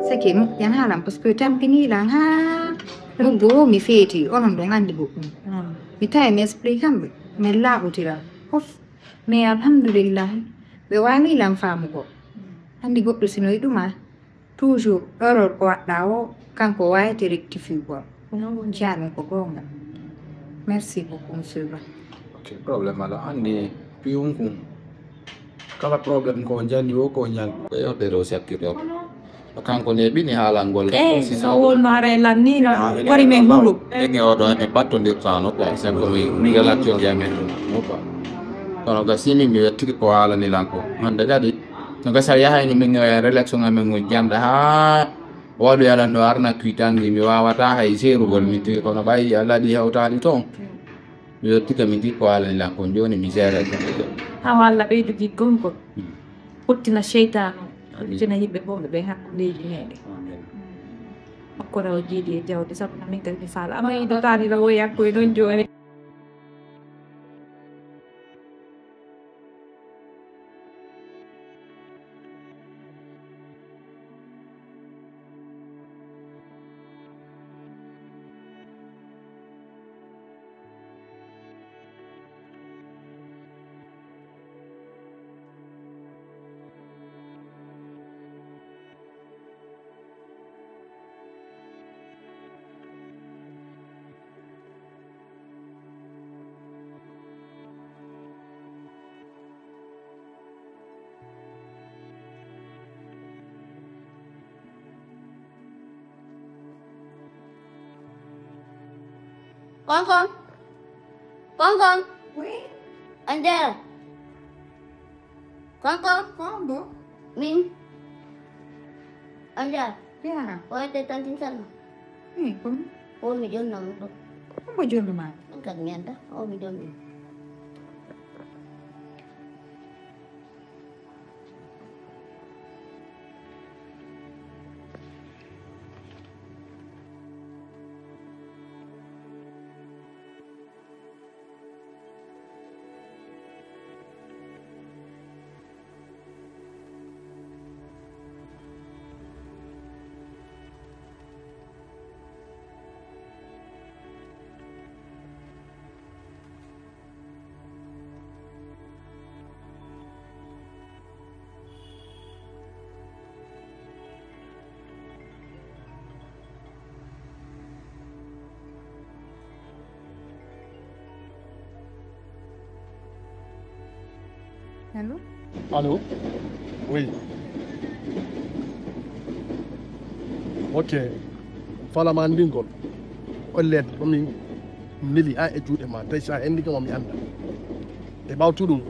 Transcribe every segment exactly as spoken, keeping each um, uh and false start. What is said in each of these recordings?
Sake moƴƴan haalan, parce que tampiniilan haa muggo o mi feeti, onon ɗon anndi goɗɗum. Mi tawi mi explique kamɓe, min laaɓotiran fof. Mais alhamdulillah, ɓe waalilan faamugo. Anndi goɗɗo si no yiɗuma, toujours erreur ko waɗɗa o, kanko o waawete rectifier gol. Ko noon woni jaaɗum ko goonga. Merci beaucoup, monsieur Ba. Ok, problème alaa. Anndi piyum kum. Kala problème ko jandi o ko ñan ko yewtere o sakkirde o. Ko kanko ne ɓini haalangol. Eyi, so wonno haray lan ni no wari men hulu. Ege oɗo ene battondirtano quoi, c'est que mi relation ji amen ɗum quoi. Kono ga simi mi wettiri ko haalani lan ko. Hande kadi no gasa yahayno min e relation amen o jamɗa ha waɗu yalan ɗo arna kuitandi mi wawata hay serugol min tigi kono ɓayi Allah ɗi hewtali toon. Mi yettika mi jikko Allah ni lan kon joni mi seere. Hawa Allah ɓeydu jiggol ngol. Pottina seytaanu. Pottina yimɓe bonɓe ɓe hakkundeeji meɗen. Amin. Makko raw jiidi e jawdi sabu na min kadi mi faala. Ama yiɗotaani raw o yakko e ɗon joni. Konkon. Konkon. Oui. Ande. Konkon. Konkon. Min. Ande. Ya. Oyete tantin salma. Hmm, kun. O mi jonna mo do. Kun bo jonna ma. Kan mi anda. O mi jonna. Allo? Allo? Oui. Ok. Fala ma anndingol. Ollet ko min neli ha e juuɗe ma, tawi sa enndi kam mi annda. E ɓawtu ɗum,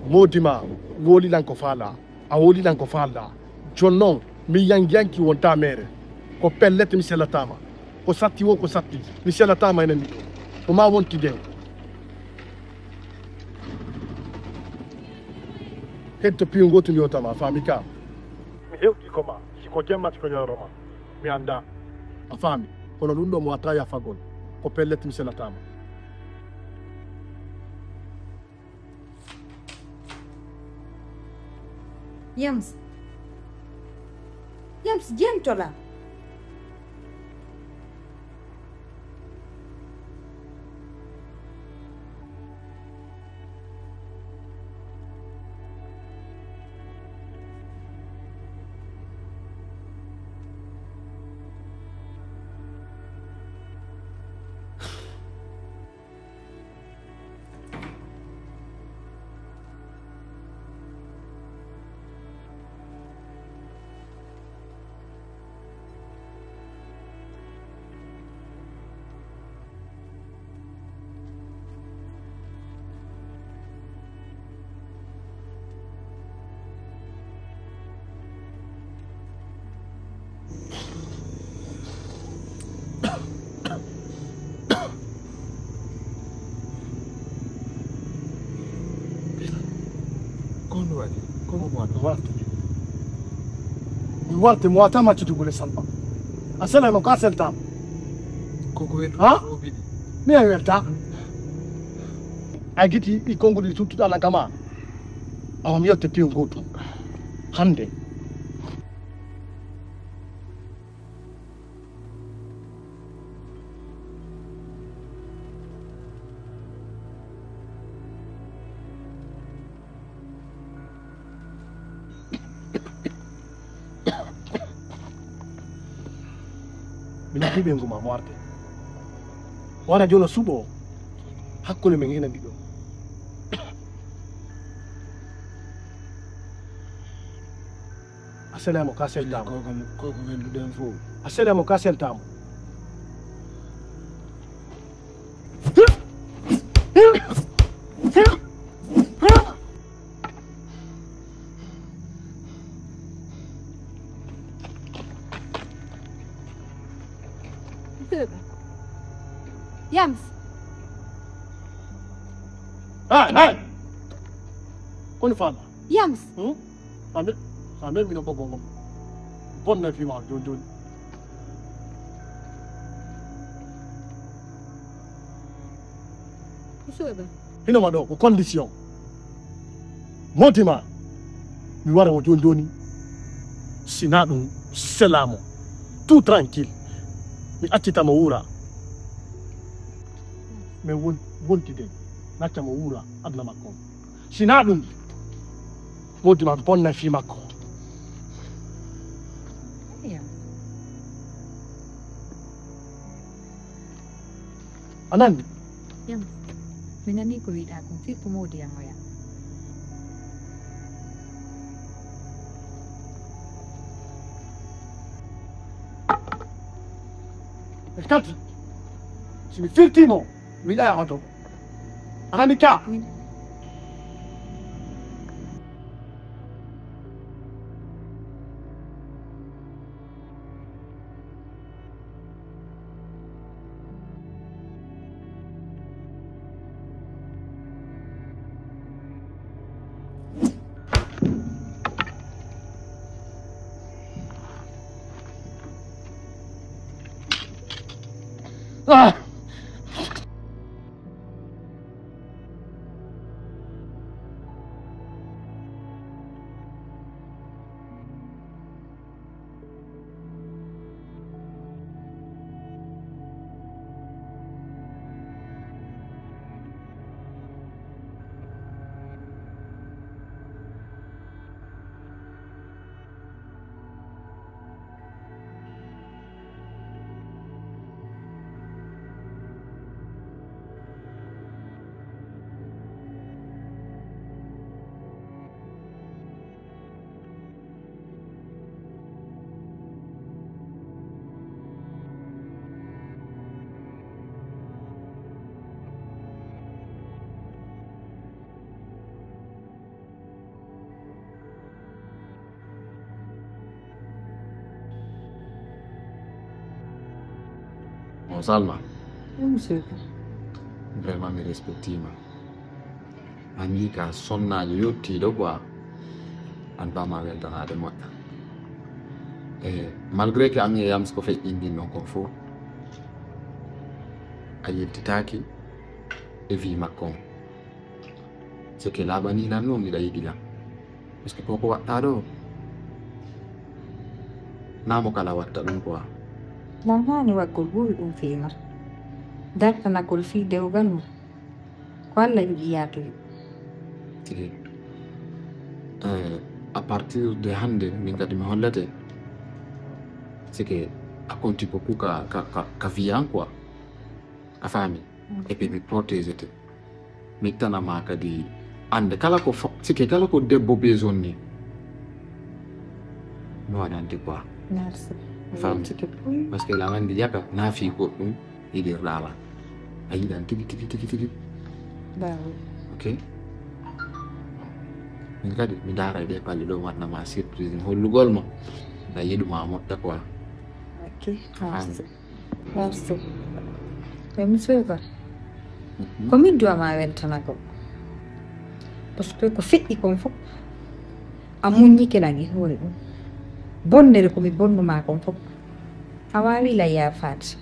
moodi ma woli lan ko faala. A woli lan ko faalɗaa. Jooni noon, mi yanki yanki wontaa meere. Ko pellet mi selataama. Ko satti woo ko satti, mi selataama enen ɗiɗo. Ko maa wonti ndeen. Heddo piiw ngootu mi yewtama, a faami ka? Mi hewti ko ma, si ko jemma si ko ñalorma, mi anndaa. A faami, kono ɗum ɗo mi waawataa yafagol. Ko pellet mi selataama. Yams. Yams, jeentoɗaa. Ko ɗum waɗi? Ko ɗum waɗi? Warta. Mi warta, mi wata maccitugol e Salma. A sela no ka seltam. Ko ko wetu. Ha? Mi e welta. A giti i konguɗi tuttuɗa na kama. Awa mi yotte piyo goto. Hande. Mi noddi ɓeyngu ma mo arde. Wara jono suɓo hakkunde men ena ɓiɗɗo. A selamo ka seltamo. Ko ko men duɗen fof. A selamo ka seltamo. Yams. Hey, hey. Koni fama? Yams. Hmm? Amen. Amen mino bogo ngom. Bonna fima joni joni. Usoɓe. Hino ma ɗo ko condition. Monti ma mi wara mo joni joni. Sina ɗum selamo. Tout tranquille. Mi accita mo wuura. Mais won wontide nacca mo wuura aduna makko. Sina ɗum. Monti ma bonna fi makko. A nani? Mi nani ko wiɗa kon fii ko moodi yam oya. E kadi si mi firtimo mi wiɗa e oto. A nani ka? Bon, Salma. Monsieur. Vraiment, mi respectima. An yi ka sonnajo yottiɗo quoi. An bama weltanade moƴƴa. E malgré que an e yams ko feƴƴinɗin ɗon kon fof, a yiltitaki e vie makko on. Ce que laaɓani lan noon miɗa yiɗi lan. Parce que koko waɗɗa ɗo namo kala watta ɗum quoi. Lan hani waggol ɓuri ɗum fii ma. Dartanagol fii dewgal ma. Ko Allah yiɗi yaatude. Tigi. Eh, à partir de hannde min kadi mi hollete. C'est que a compte beaucoup ka ka ka, ka vie an quoi. A faami. Et puis mi protégete. Mi tanama kadi ande kala ko fo- sike kala ko debbo besoin ni. Mi waɗante quoi. Merci. Fam. Parce que la andi yaka na fi goɗɗum iɗirɗa lan. A yiɗan tigi tigi tigi tigi. Bawo. Ok. Min kadi mi ndaara e ɗe palle ɗo waɗnama surprise mi hollugol ma. A yiɗuma moƴƴa quoi. Ok. Merci. Merci. Mais monsieur Ba, ko min duwa ma weltana ko. Parce que ko feƴƴi kon fof a muññike lan e hoore ɗum. Bonnere ko mi bonnuma kon fof a waawi lan yaafaade.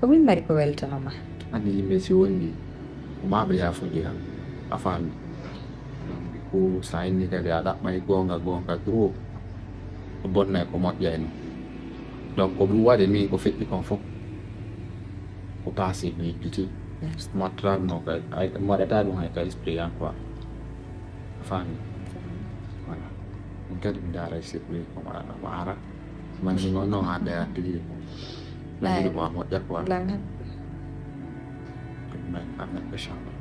Ko min mari ko weltano ma. Andi yimɓe si wondi ko maɓe yaafuji kan a faami. Ko sa inni kadi a ɗaɓɓay gonga gonga trop. Ko bonnay ko moƴƴayno. Donc ko ɗum waɗi min ko feƴƴi kon fof ko passé mi yiɗɗiti. Matratno kay mi waɗata ɗum hay ka esprit an quoi. A faami. Voilà. Min kadi mi ndaara esprit ko maɗa no ara. Mani noon noon ha ɓeya tigi. Laay. Mbiɗo mo moƴƴa quoi. Langan. Ɗum men amen inchallah.